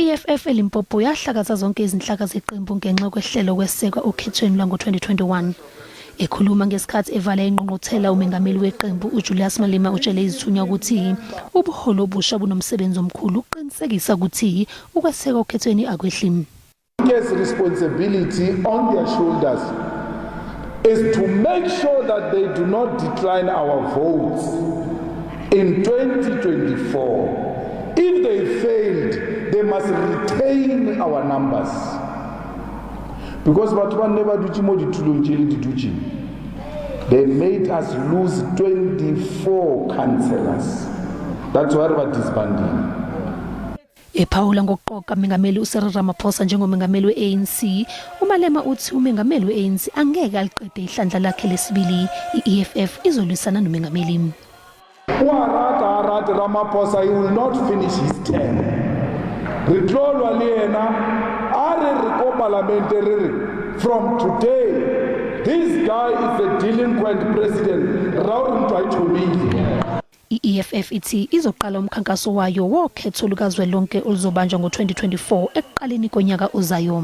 I-EFF eLimpopo yahlakaza zonke izinhlaka zeqembu ngenxa kwehlelo kwesekwa okhethweni lwango-2021. Ekhuluma ngesikhathi evala ingqungquthela umengameli weqembu uJulius Malema utshele izithunywa ukuthi ubuholi obusha bunomsebenzi omkhulu ukuqinisekisa ukuthi ukweseka okhethweni akwehli. Biggest responsibility on their shoulders is to make sure that they do not decline our votes in 2024. If they failed, they must retain our numbers. Because batho ba ne ba dutse mo ditulong tše le di dutseng, they made us lose 24 councillors. That's why re ba disbanding. Ephawula ngokuqoka uMengameli uCyril Ramaphosa njengomengameli we-ANC, uMalema uthi umengameli we-ANC angeke aliqede ihlandla lakhe lesibili, i-EFF izolwisana nomengameli. O a rata a rate Ramaphosa, he will not finish his term. Re tlo lwa le yena a re re ko palamente re re from today this guy is a delinquent president ra gore ntwa e thomile. I-EFF ithi izoqala umkhankaso wayo wokhetho lukazwelonke oluzobanjwa ngo-2024 ekuqaleni konyaka ozayo.